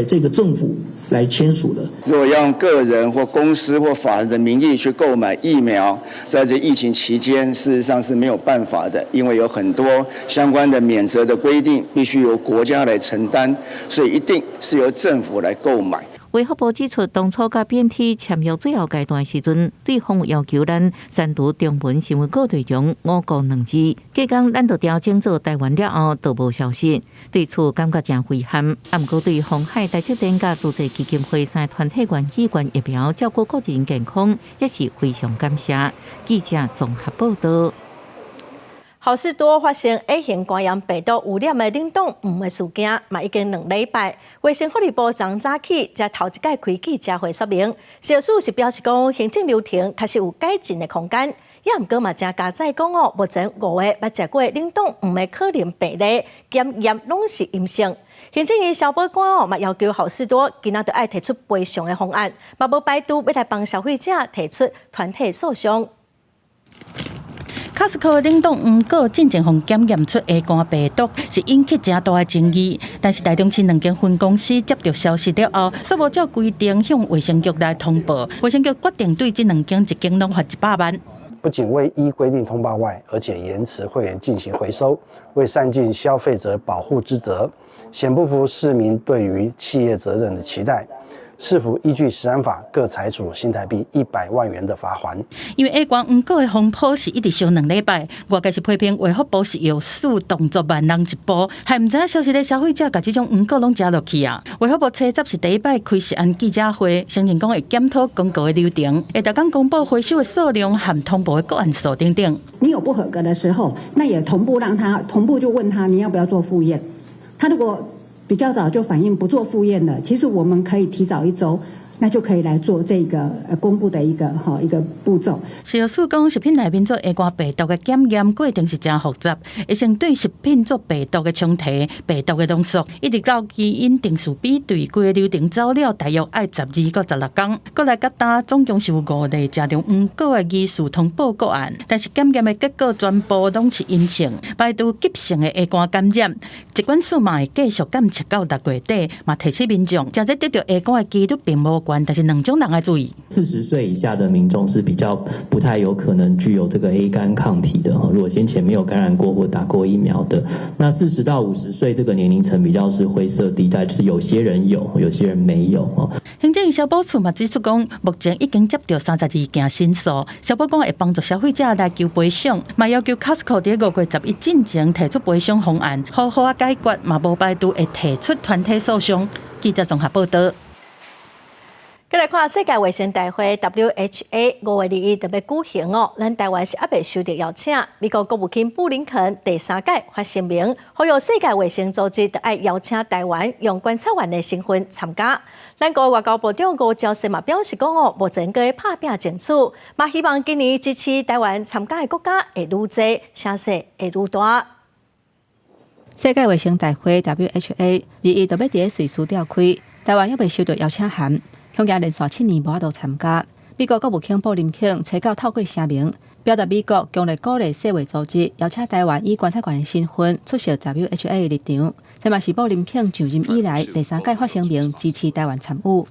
這個政府來簽署的。若用個人或公司或法人的名義去購買疫苗，在這疫情期間，事實上是沒有辦法的，因為有很多相關的免責的規定，必須由國家來承擔，所以一定是由政府來購買。衛福部指出，當初佮 BNT 簽約最後階段時陣，對方有要求咱刪除中文新聞稿內容五國兩字，隔工咱就調整做台灣了後，就無消息。對此感覺誠遺憾。啊，毋過對鴻海、台積電佮慈濟基金會三個團體願意捐疫苗照顧個人健康，也是非常感謝。記者綜合報道。好市多發生 A 型肝炎病毒污染的冷凍黃的事件，嘛已經2禮拜。衛生福利部昨早起才頭一擺開記者會說明，食藥署是表示講行政流程確實有改進的空間，也毋過嘛誠佳哉講哦，目前5個捌食過冷凍黃的可能病例檢驗攏是陰性。行政院消保官哦嘛要求好市多今仔就愛提出賠償的方案，嘛無排除欲來幫消費者提出團體訴訟。 Costco 冷凍黃果進前予檢驗出 A 肝病毒，是引起誠大的爭議。但是台中市兩間分公司接著消息了後，煞無照規定向衛生局來通報，衛生局決定對這兩間一間攏罰100萬。不僅未依規定通報外，而且延遲會員進行回收，未善盡消費者保護之責，顯不符市民對於企業責任的期待。市府依據食安法，各裁處新台幣100萬元的罰鍰。因為 A 肝黃果的風波是一直燒2禮拜，外界是批評衛福部食藥署動作慢人一步，害毋知影消息的消費者共這種黃果攏食落去啊！衛福部初十是第一擺開食安記者會，承認講會檢討公告的流程，會逐工公布回收的數量和通報的個案數等等。你有不合格的時候，那也同步讓他同步就問他你要不要做複驗，他如果比較早就反應不做複驗了，其實我們可以提早一週，那就可以來做這個公布的一個步驟。食藥署講，食品內面做 A 肝病毒的檢驗過程是誠複雜，會先對食品做病毒的沖提、病毒的濃縮，一直到基因定序比對，規個流程走了大約愛12到16工。過來佮今總共是有五例食著黃果的疑似通報個案，但是檢驗的結果全部攏是陰性，排除急性的 A 肝感染。疾管署嘛會繼續監測到6月底，嘛提醒民眾，食這得著 A 肝的幾率並無懸，但是兩種人愛注意。40歲以下的民眾是比較不太有可能具有這個 A 肝抗體的哈。如果先前沒有感染過或打過疫苗的，那40到50歲這個年齡層比較是灰色地帶，就是有些人有，有些人沒有哦。行政院消保處嘛指出講，目前已經接著32件申訴，消保官會幫助消費者來求賠償，嘛要求 Costco 佇5月11進前提出賠償方案，好好仔解決，嘛無排除會提出團體訴訟。記者綜合報道。閣來看世界衛生大會 WHA 5月21就欲舉行哦，咱台灣是猶未收著邀請。美國國務卿布林肯第三擺發聲明，呼籲世界衛生組織著愛邀請台灣用觀察員的身份參加。咱國外交部長吳釗燮嘛表示講哦，目前閣咧拍拚爭取，嘛希望今年支持台灣參加的國家會愈濟，聲勢會愈大。世界衛生大會 WHA 21就欲佇瑞士召開，台灣猶未收著邀請函。恐驚連續7年無法度參加。美國國務卿布林肯初九透過聲明，表達美國強烈鼓勵世衛組織邀請台灣以觀察員的身份出席 WHA 的立場。這嘛是布林肯上任以來第三擺發聲明支持台灣參與。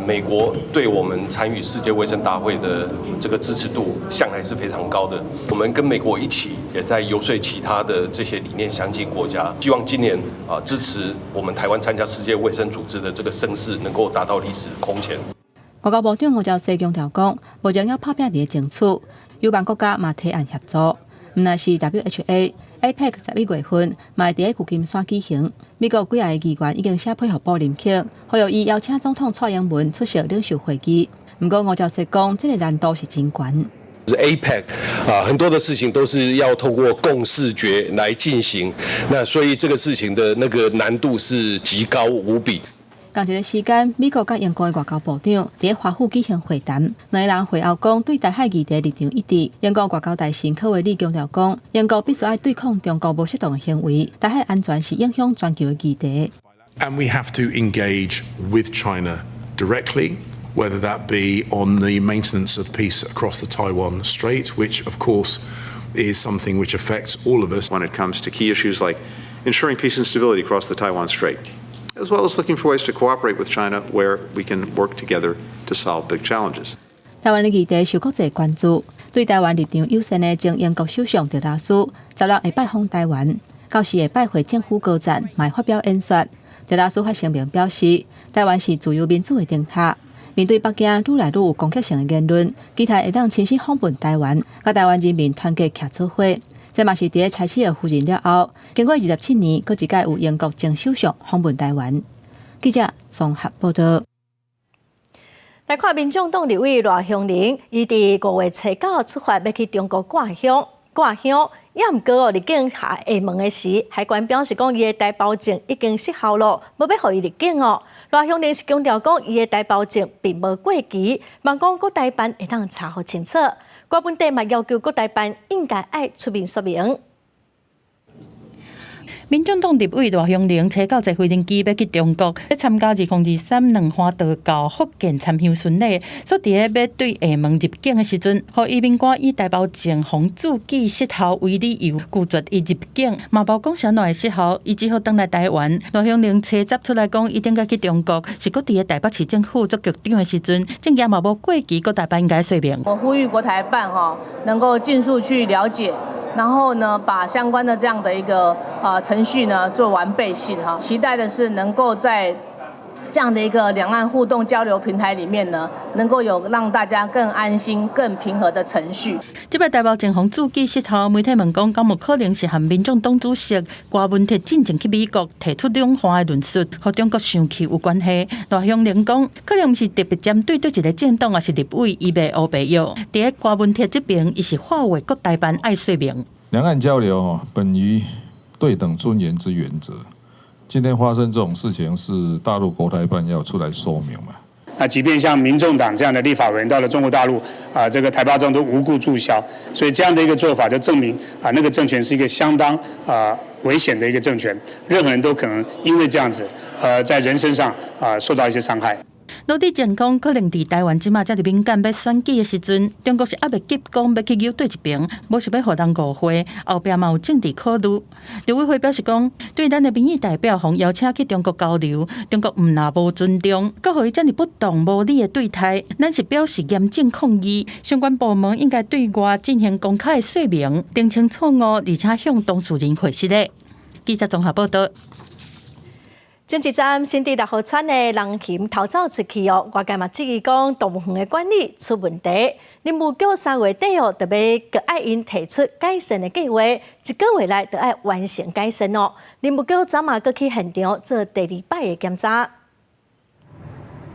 美國對我們參與世界衛生大會的這個支持度向來是非常高的。我們跟美國一起也在遊說其他的這些理念相近國家，希望今年啊支持我們台灣參加世界衛生組織的這個聲勢能夠達到歷史空前。外交部長吳釗燮強調講，目前猶拍拚佇咧爭取，友邦國家嘛提案協助，毋但是 WHA、APEC 11月份嘛會佇咧舊金山舉行。美國幾个議員已經寫批予布林肯，呼籲伊邀請總統蔡英文出席領袖會議。毋過吳釗燮講，這個難度是真懸。 APEC 啊，很多的事情都是要透過共識決來進行，那所以這個事情的那個難度是極高無比。仝一个時間，美國佮英國的外交部長佇咧華府舉行會談，兩个人會後講對台海議題立場一致。英國外交大臣柯維里強調講，英國必須愛對抗中國無適當的行為，台海安全是影響全球的議題。 And we have to engage with China directly, whether that be on the maintenance of peace across the Taiwan Strait, which of course is something which affects all of us. When it comes to key issues like ensuring peace and stability across the Taiwan Strait, as well as looking for ways to cooperate with China where we can work together to solve big challenges. 台灣的議題受國際關注，對台灣立場友善的前英國首相特拉斯，十六會拜訪台灣，到時會拜會政府高層，嘛會發表演說。特拉斯發聲明表示，台灣是自由民主的燈塔，面對北京愈來愈有攻擊性的言論，期待會當親身訪問台灣，佮台灣人民團結徛做伙。這嘛是佇咧柴契爾夫人了後，經過27年，閣一擺有英國前首相訪問台灣。記者綜合報道。來看民眾黨立委賴香伶，伊佇5月初9出發欲去中國掛香掛香，也毋過哦，入境廈門的時，海關表示講伊的台胞證已經失效咯，無欲予伊入境哦。賴香伶是強調講，伊的台胞證並無過期，望講國台辦會當查予清楚。郭文帝嘛要求國台辦應該愛出面說明。民眾黨立委賴香伶初九坐飛行機欲去中國，欲參加2023蓮花道教福建參香巡禮，所以佇咧欲對廈門入境的時陣，予移民官以台胞證予註記失效為理由拒絕伊入境，嘛無講啥物會失效，伊只好轉來台灣。賴香伶初十出來講，伊頂擺去中國，是閣佇咧台北市政府做局長的時陣，證件嘛無過期，國台辦應該說明。我呼籲國台辦吼，能夠盡速去了解。然後呢，把相關的這樣的一個程序呢做完備性哈，期待的是能夠在這樣的一個兩岸互動交流平台裡面呢，能夠有讓大家更安心、更平和的程序。這擺台胞證予註記失效，媒體問講，敢有可能是和民眾黨主席柯文哲進前去美國提出兩岸的論述，予中國生氣有關係？賴香伶講，可能毋是特別針對佗一个政黨，抑是立委，伊袂烏白藥。佇咧柯文哲這邊，伊是呼籲國台辦愛說明。兩岸交流本於對等尊嚴之原則。今天發生這種事情，是大陸國台辦要出來說明嘛？那即便像民眾黨這樣的立法委員到了中國大陸，啊，這個台胞證都無故註銷，所以這樣的一個做法就證明啊，那個政權是一個相當啊危險的一個政權，任何人都可能因為這樣子，在人身上啊受到一些傷害。盧智正講，可能佇台灣這馬遮爾敏感欲選舉的時陣，中國是猶袂急講欲去搝佗一爿，無是欲予人誤會，後壁嘛有政治考慮。陸委會表示講，對咱的民意代表予邀請去中國交流，中國毋但無尊重，閣予伊遮爾不當無理的對待，咱是表示嚴正抗議。相關部門應該對外進行公開說明，澄清錯誤，而且向當事人賠償的。記者綜合報道。前一站新竹六合村的人熊逃走出去哦，外界嘛質疑講動物園的管理出問題。林務局3月底哦，就欲閣愛𪜶提出改善的計劃，一個月內就愛完成改善哦。林務局昨嘛閣去現場做第二擺的檢查。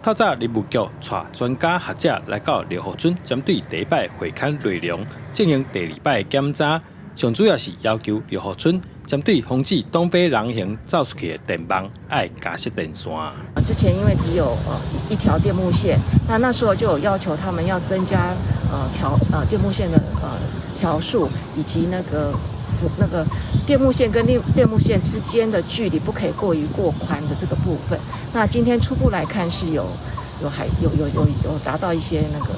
透早林務局帶專家學者來到六合村，針對第一擺會勘內容進行第二擺檢查。上主要是要求六合村針對防止東非人熊走出去的電網愛加設電線。之前因為只有一條電木線，那那時候就有要求他們要增加條電木線的條數，以及那個電木線跟電木線之間的距離不可以過於過寬的這個部分。那今天初步來看是有有還有有有有達到一些那個。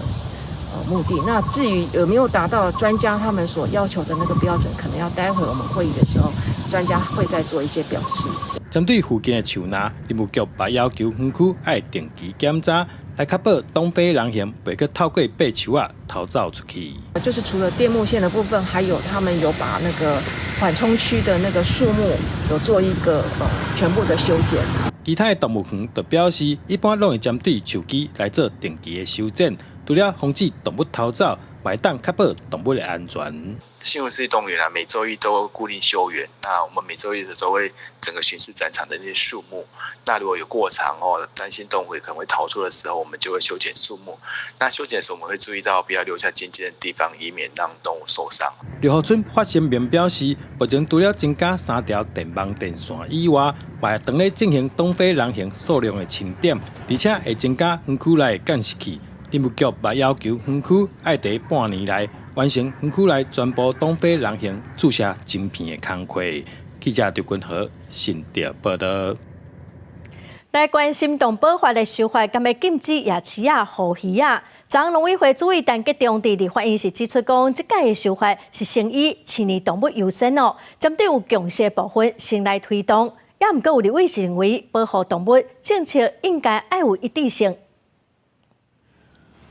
目的。那至於有沒有達到專家他們所要求的那個標準，可能要待會我們會議的時候，專家會再做一些表示。針對附近的樹林，林務局嘛要求園區愛定期檢查，來確保東非狼熊袂閣透過爬樹仔逃走出去。就是除了電木線的部分，還有他們有把那個緩衝區的那個樹木有做一個全部的修剪。其他的動物園就表示，一般攏會針對樹枝來做定期的修剪，除了防止動物逃走，嘛會當確保動物的安全。新竹市立動物園啊，每週一都固定休園。那我們每週一的時候會整個巡視展場的那些樹木。那如果有過長哦，擔心動物可能會逃出的時候，我們就會修剪樹木。那修剪的時候，我們會注意到不要留下尖尖的地方，以免讓動物受傷。劉福春發聲明表示，目前除了增加三條電網電線以外，嘛會當咧進行東非狼熊數量的清點，而且會增加園區內的監視器。林務局嘛要求園區愛佇半年內完成園區內全部東非狼熊注射晶片的工課。記者劉君和新竹報道。來關心動保法的修法，敢欲禁止夜市仔予魚仔？昨昏農委會主委陳吉仲佇立法院是指出講，這擺的修法是先以飼養動物優先哦，針對有共識的部分先來推動。也毋過有立委是認為保護動物政策應該愛有一致性。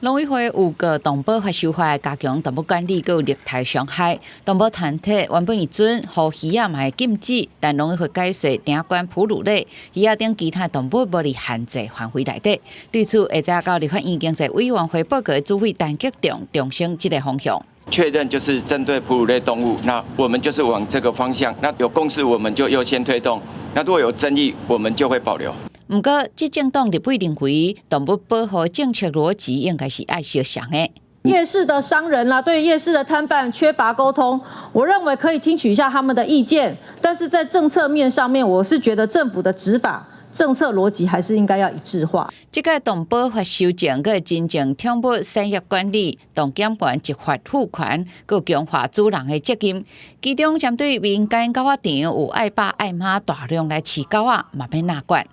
農委會有個動保法修法，加強動物管理，閣有虐待傷害。動物團體原本會准予魚仔嘛會禁止，但農委會解說，定管哺乳類、魚仔等其他動物無佇限制範圍內底。對此，下晝到立法院經濟委員會報告的主委陳吉仲重申這个方向。確認就是針對哺乳類動物，那我們就是往這個方向。那有共識，我們就優先推動；那如果有爭議，我們就會保留。毋過，執政黨立委認為，動物保護政策邏輯應該是愛相像的。夜市的商人啦，對夜市的攤販缺乏溝通，我認為可以聽取一下他們的意見，但是在政策面上面，我是覺得政府的執法政策邏輯還是應該要一致化。這個動保法修正，閣真正寵物產業管理、動檢權執法賦權，閣強化主人的責任。其中針對民間狗仔場有愛爸愛媽大量來飼狗仔，嘛欲納管。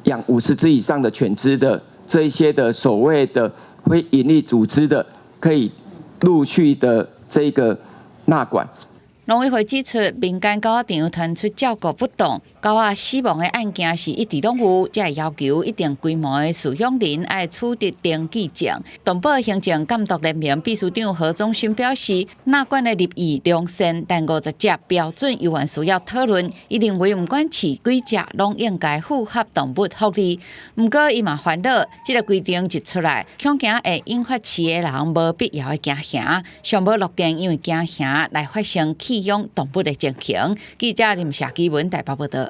養50隻以上的犬隻的這一些的所謂的非營利組織的，可以陸續的這個納管。農委會指出，民間狗仔場傳出照顧不當、狗仔死亡的案件是一直攏有，才會要求一定規模的飼養人愛取得登記證。動保行政監督聯盟秘書長何宗勳表示，納管的立意良善，但50隻標準猶原需要討論。伊認為，毋管飼幾隻，攏應該符合動物福利。毋過，伊嘛煩惱，這个規定一出來，恐驚會引發飼的人無必要的驚嚇，上無樂見因為驚嚇來發生棄養動物的情形。記者林夏基文台北報道。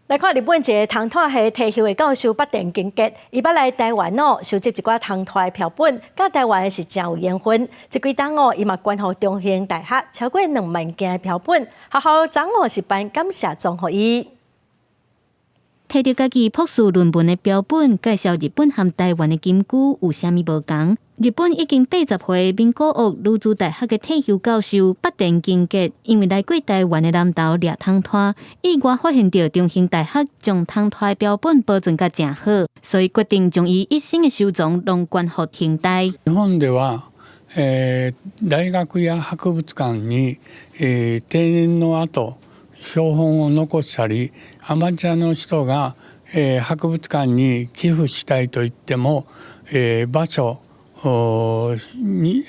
來看日本一个唐炭系退休的教授北田金傑，伊捌來台灣哦，收集一寡唐炭的標本，佮台灣是誠有緣分。這幾冬哦，伊嘛捐予中興大學超過2萬件的標本，學校昨昏是頒感謝狀予伊。提著家己博士論文的標本，介紹日本和台灣的金龜有啥物無仝。日本已經80歲名古屋女子大學的退休教授北田金傑，因為來過台灣的南投掠唐炭，意外發現著中興大學將唐炭標本保存甲誠好，所以決定將伊一生的收藏攏捐予興大。日本では、大学や博物館に、定年の後標本を残したり、アマチュアの人が、博物館に寄付したいと言っても、場所に、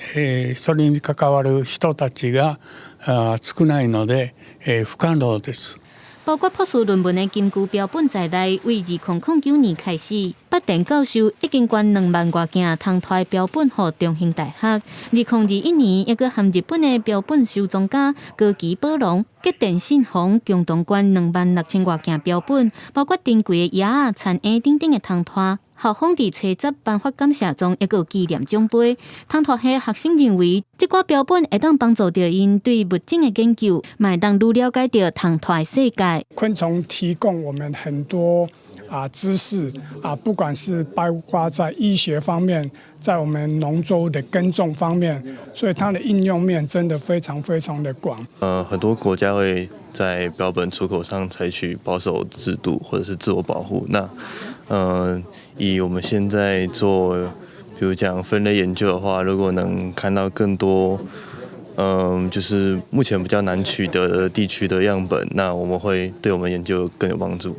それに関わる人たちが少ないので、不可能です。包括博士論文的金龜標本在內，為2009年開始，北田教授已經捐2萬外件唐炭標本予中興大學。2021年，猶閣和日本的標本收藏家高崎保龍、吉田信宏共同捐2萬6千外件標本，包括珍貴的鴨仔、田鶯等等的唐炭。校方佇初十頒發感謝狀，猶閣有紀念獎杯。唐炭系學生認為，這寡標本會當幫助著𪜶對物種的研究，嘛會當愈了解著唐炭世界。昆蟲提供我們很多知識啊，不管是包括在醫學方面，在我們農作物的耕種方面，所以它的應用面真的非常非常的廣。很多國家會在標本出口上採取保守制度，或者是自我保護。那，以我們現在做比如講分類研究的話，如果能看到更多，就是目前比較難取得的地區的樣本，那我們會對我們研究更有幫助。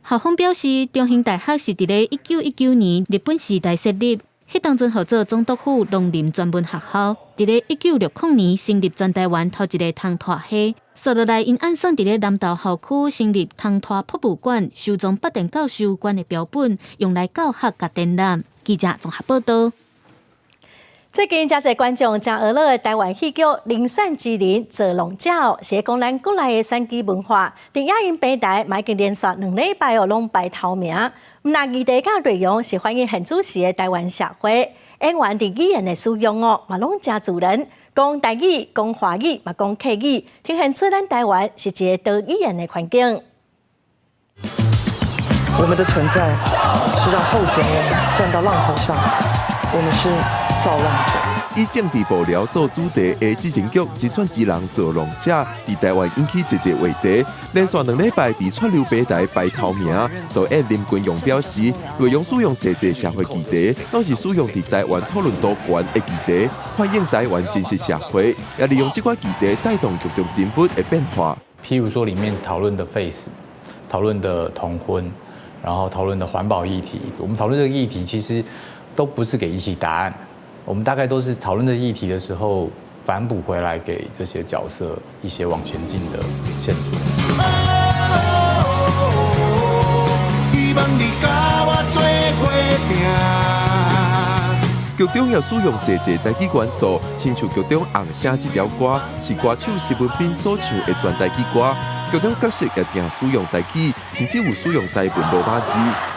校方表示，中興大學是佇咧1919年日本時代設立，彼當陣號做總督府農林專門學校。佇咧1960年成立全台灣頭一个銅拖系，紲落來𪜶按算佇咧南投校區成立銅拖博物館，收藏北田教授捐的標本，用來教學佮展覽。記者綜合報道。最近，誠濟觀眾誠熱鬧的台灣戲劇《人選之人造浪者》，是講咱國內的選舉文化。佇影音平台，嘛已經連續2禮拜哦，攏排頭名。毋但議題佮內容是反映現主時的台灣社會，演員佇語言的使用哦，嘛攏誠自然，講台語、講華語，嘛講客語，呈現出咱台灣是一個多語言的環境。我們的存在是讓候選人站到浪頭上，我們是造浪者。以政治幕僚做主題的執行局人選之人造浪者，佇台灣引起濟濟話題，連續2禮拜佇串流平台排頭名。導演林君陽表示，內容使用濟濟社會議題，攏是使用佇台灣討論度懸的議題，反映台灣真實社會，也利用這款議題帶動劇中人物的變化。譬如說，裡面討論的廢死，討論的同婚，然後討論的環保議題，我們討論這個議題，其實都不是給議題答案。我們大概都是討論這個議題的時候，反哺回來給這些角色一些往前進的線索。希望你佮我做伙行。劇中也使用濟濟台語元素，親像劇中紅聲這條歌是歌手施文彬所唱的全台語歌。劇中角色也定使用台語，甚至有使用台文羅馬字。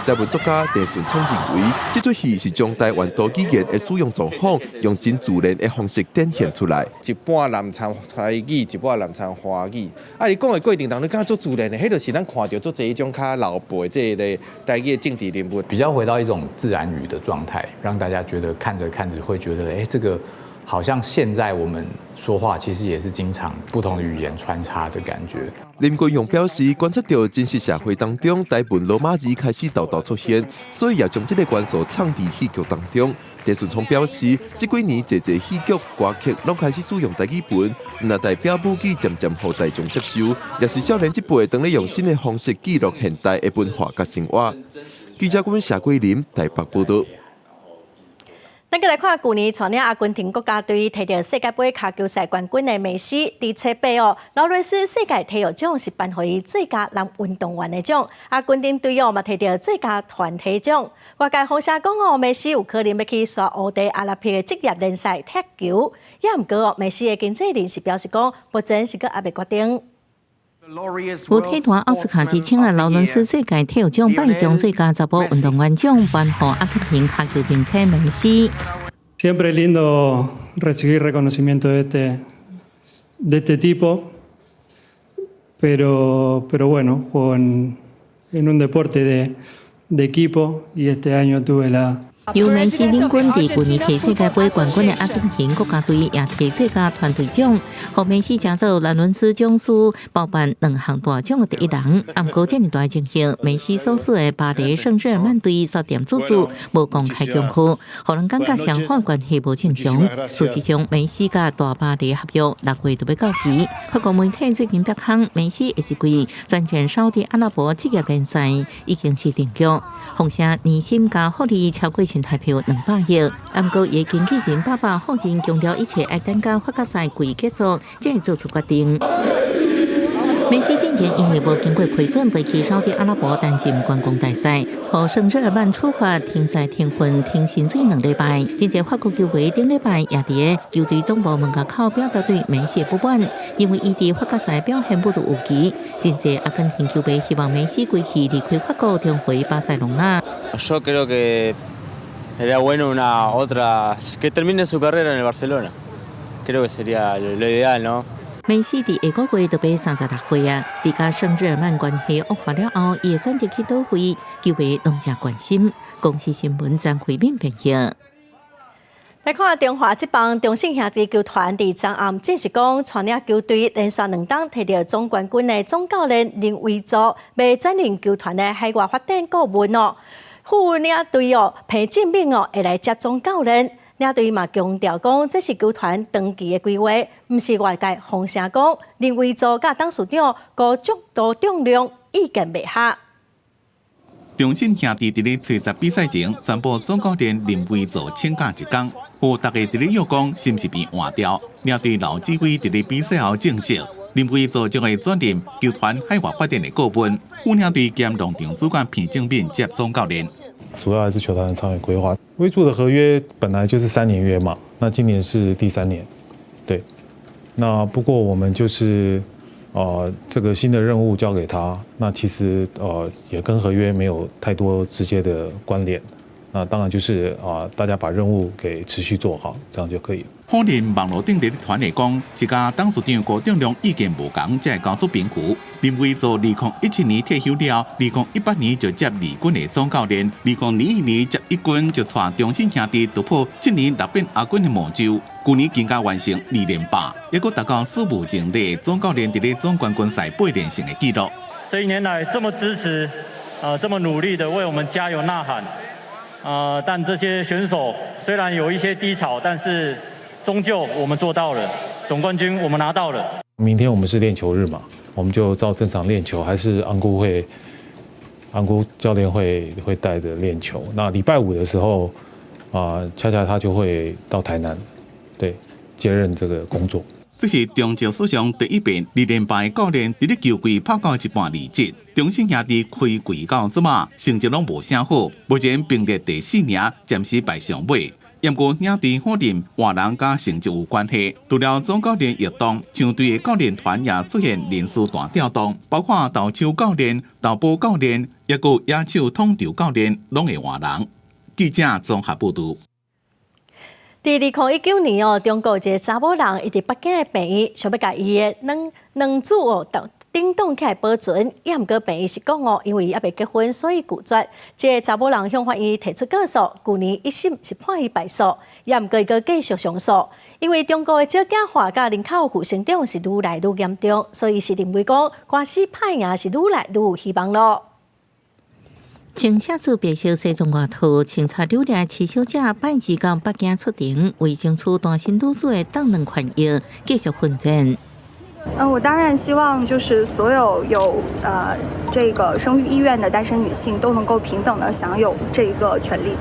台文作家鄭順聰認為，這齣戲是將台灣多語言的使用狀況，用真自然的方式展現出來。一半南摻台語，一半南摻華語。啊，伊講的過程當中，感覺足自然的，彼就是咱看著足濟彼種較老輩這个台語的政治人物。比較回到一種自然語的狀態，讓大家覺得看着看着會覺得，欸，這個好像現在我們說話其實也是經常不同的語言穿插的感覺。林君陽表示，觀察到真實社會當中，台文羅馬字開始沓沓出現，所以也將這個元素藏佇戲劇當中。鄭順聰表示，這幾年濟濟戲劇歌曲攏開始使用台語文，毋但代表母語漸漸予大眾接受，也是少年這輩當咧用新的方式記錄現代的文化佮生活。記者阮謝桂林台北報道。咱閣來看，舊年帶領阿根廷國家隊提著世界盃跤球賽冠軍的梅西，佇初八哦，勞瑞斯世界體育獎是頒予伊最佳男運動員的獎，阿根廷隊哦嘛提著最佳團體獎。外界風聲講哦，梅西有可能欲去沙烏地阿拉伯的職業聯賽踢球，也毋過哦，梅西的經紀人是表示講，目前是閣猶未決定。有體壇奧斯卡之稱的勞倫斯世界體育獎，拜將最佳查埔運動員獎頒予阿根廷跤球明星梅西。 Siempre es lindo recibir reconocimiento de este tipo, pero bueno, juego en un deporte de equipo y este año tuve la 由梅西領軍佇舊年提世界盃冠軍的阿根廷國家隊也提最佳團隊獎，予梅西成做勞倫斯獎史包辦兩項大獎的第一人。毋過這爾大情形，梅西所屬的巴黎聖日耳曼隊煞恬注注，無公開強呼，予人感覺雙方關係無正常。事實上，梅西佮大巴黎合約6月就欲到期。法國媒體最近曝光，梅西下一季轉戰沙特阿拉伯職業聯賽已經是定局。風聲年薪加福利超過新台幣200億，毋過伊經紀人爸爸否認強調一切愛等到法甲賽季結束才會做出決定。梅西進前因為無經過批准，飛去沙特阿拉伯擔任觀光大使，予聖日耳曼處罰停賽停訓停薪水2禮拜。真濟法國球迷頂禮拜也佇球隊總部門口表達對梅西不滿，認為伊佇法甲賽表現不如預期。真濟阿根廷球迷希望梅西歸去離開法國，重回巴塞隆納。 Yo creo que estaría bueno una otra que termine su carrera en el Barcelona. Creo que sería lo ideal, ¿no? 梅西佇下個月就欲36歲啊！佇佮聖日耳曼關係惡化了後，伊會選擇去佗位，球迷攏誠關心。公視新聞張惠敏編譯。來看中華職棒中信兄弟球團佇昨暗正式講，帶領球隊連續兩冬提著總冠軍的總教練林威助，欲轉任球團的海外發展顧問哦。副領隊哦彭政閔哦會來接總教練。領隊嘛強調講，這是球團長期的規劃，毋是外界風聲講。林維祖佮董事長高足多重量意見袂合。中信兄弟佇咧初十比賽前宣布總教練林維祖請假一工，予大家佇咧臆講是毋是被換掉。領隊劉志輝佇咧比賽後證實，林維祖將會轉任球團海外發展的顧問，副領隊兼農場主管彭政閔接總教練。主要還是球團的長遠規劃。威助的合約本來就是3年約嘛，那今年是第三年，對。那不過我們就是，這個新的任務交給他，那其實也跟合約沒有太多直接的關聯。那當然就是啊，大家把任務給持續做好，這樣就可以了。否認網路頂佇咧傳的講，是佮董事長郭正亮意見無仝，才會交出兵符。林維祖2017年退休了，2018年就接二軍的總教練，2021年接一軍就帶中信兄弟突破7年6變亞軍的魔咒。舊年更加完成二連霸，抑閣達到史無前例總教練佇咧總冠軍賽8連勝的紀錄。這一年來這麼支持，這麼努力的為我們加油吶喊，但這些選手雖然有一些低潮，但是終究我們做到了，總冠軍我們拿到了。明天我們是練球日嘛，我們就照正常練球，還是安姑會，安姑教練會帶著練球。那禮拜五的時候，啊，恰恰他就會到台南，對，接任這個工作。這是中職史上第一遍二連敗教練佇咧球季跑到一半離職。中信兄弟開季到這馬成績攏無啥好，目前並列第四名，暫時排上尾。毋過領隊否認換人佮成績有關係，除了總教練異動，強隊的教練團也出現人事大調動，包括投手教練、投捕教練，抑閣野手統籌教練，攏會換人。記者綜合報導。佇2019年哦，中國一个查某人，伊佇北京的病院，想欲共伊的卵卵子哦，凍凍起來保存。抑毋過病院是講哦，因為伊猶未結婚，所以拒絕。這个查某人向法院提出告訴，舊年一審是判伊敗訴，抑毋過伊閣繼續上訴。因為中國的少子化佮人口負成長是愈來愈嚴重，所以是認為講官司拍贏是愈來愈有希望囉。穿寫著白色西裝外套、穿插紐鏈徐小姐，拜二到北京出庭，為爭取單身女子的凍卵權益，繼續奮戰。嗯，我當然希望就是所有有這個生育意願的單身女性都能夠平等的享有這個權利。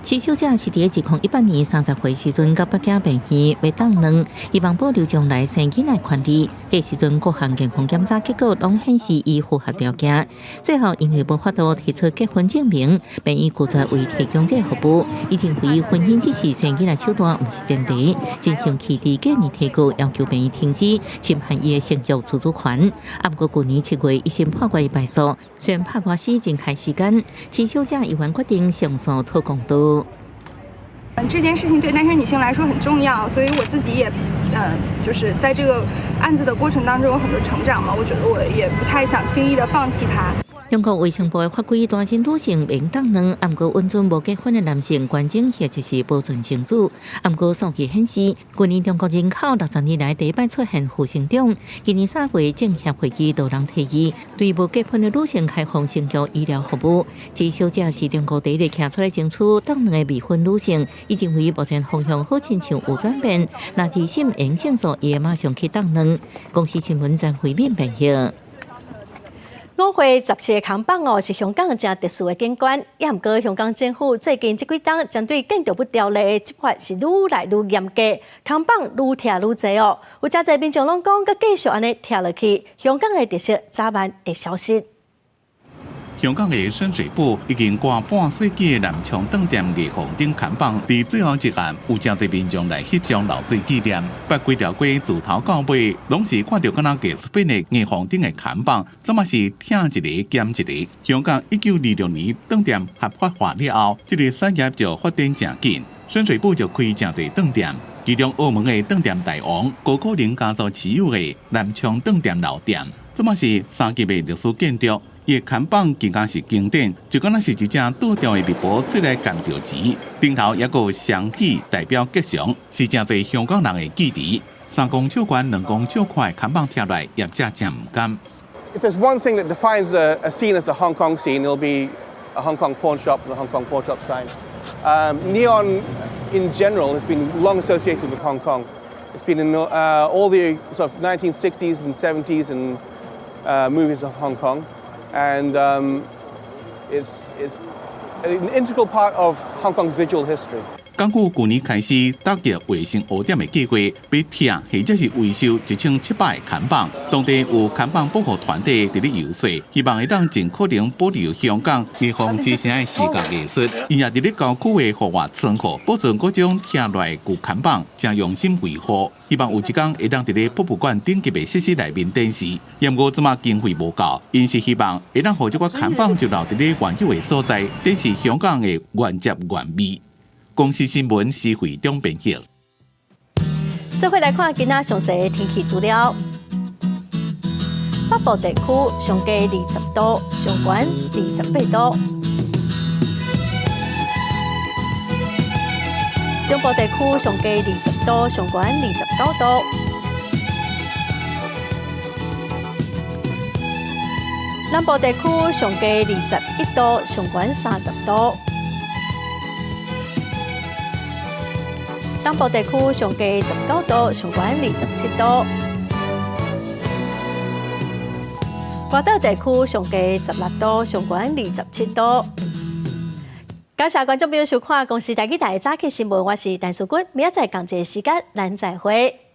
徐小姐是佇2018年30歲時陣，到北京病院欲凍卵，希望保留將來生囡仔權利。彼時陣各項健康檢查結果攏顯示伊符合條件，最後因為無法度提出結婚證明，病院拒絕為提供這個服務。伊認為婚姻只是生囡仔手段，毋是前提。真生氣佇隔年提告，要求病院停止侵犯伊的生育自主權。啊，毋過舊年7月，一審判決伊敗訴，雖然拍官司真開時間，徐小姐依然決定上訴討公道。這件事情對單身女性來說很重要，所以我自己也，就是在這個案子的過程當中有很多成長嘛。我覺得我也不太想輕易的放棄它。中國衛生部的法規，單身女性免凍卵，毋過允准無結婚的男性捐精或者是保存精子。毋過數據顯示，舊年中國人口60年來第一擺出現負成長。今年3月政協會議就有人提議，對無結婚的女性開放生育醫療服務。徐小姐是中國第一个站出來爭取凍卵的未婚女性，伊認為目前方向好親像有轉變，若二審贏勝訴，伊會馬上去凍卵。公視新聞張惠敏編譯。五月十四的崁舫哦，是香港誠特殊的景觀。抑毋過香港政府最近這幾冬針對建築物條例的執法是愈來愈嚴格，崁舫愈拆愈濟哦。有誠濟民眾攏講，閣繼續按呢拆落去，香港的特色早晚會消失。香港的深水埗已經掛半世紀的南昌當店藝鳳頂崁舫，佇最後一岸有誠濟民眾來翕相留做紀念。不規條街自頭到尾，攏是看著敢若藝術品的藝鳳頂的崁舫，這馬是拆一个減一个。香港1926年當店合法化了後，這个產業就發展誠緊，深水埗就開誠濟當店，其中澳門的當店大王高可寧家族持有的南昌當店老店，這馬是三級的歷史建築。伊的崁舫更加是經典，就敢若是一隻倒吊的蜜婆出來攢著錢，頂頭抑閣有雙喜代表吉祥，是誠濟香港人的記憶。3公尺懸、2公尺寬的崁舫拆來，業者誠毋甘。 If there's one thing that defines a scene as a Hong Kong scene, it'll be a Hong Kong pawn shop, the Hong Kong pawn shop sign. Neon in general has been long associated with Hong Kong. It's been in all the sort of 1960s and 70s and movies of Hong Kong, and it's an integral part of Hong Kong's visual history. 港府舊年開始打擊衛星污點的計劃，欲拆或者是維修1700個看板。當地有看板保護團體佇咧遊說，希望會當盡可能保留香港霓虹之城的視覺藝術。𪜶也佇咧郊區的戶外倉庫保存各種拆落來舊看板，誠用心維護。希望有一天會當佇咧博物館頂級的設施內面展示。毋過這馬經費無夠，𪜶是希望會當予這個看板就留佇咧原有的所在，展示香港的原汁原味。公視新聞施惠中編輯。做伙來看今仔詳細的天氣資料。北部地區上低20度，上懸28度。中部地區上低20度，上懸29度。南部地區上低21度，上懸30度。東部地區上低19度，上懸27度。外島地區上低16度，上懸27度。感謝觀眾朋友收看《公視台語台》早起新聞，我是陳淑君，明仔載仝一个時間，咱再會。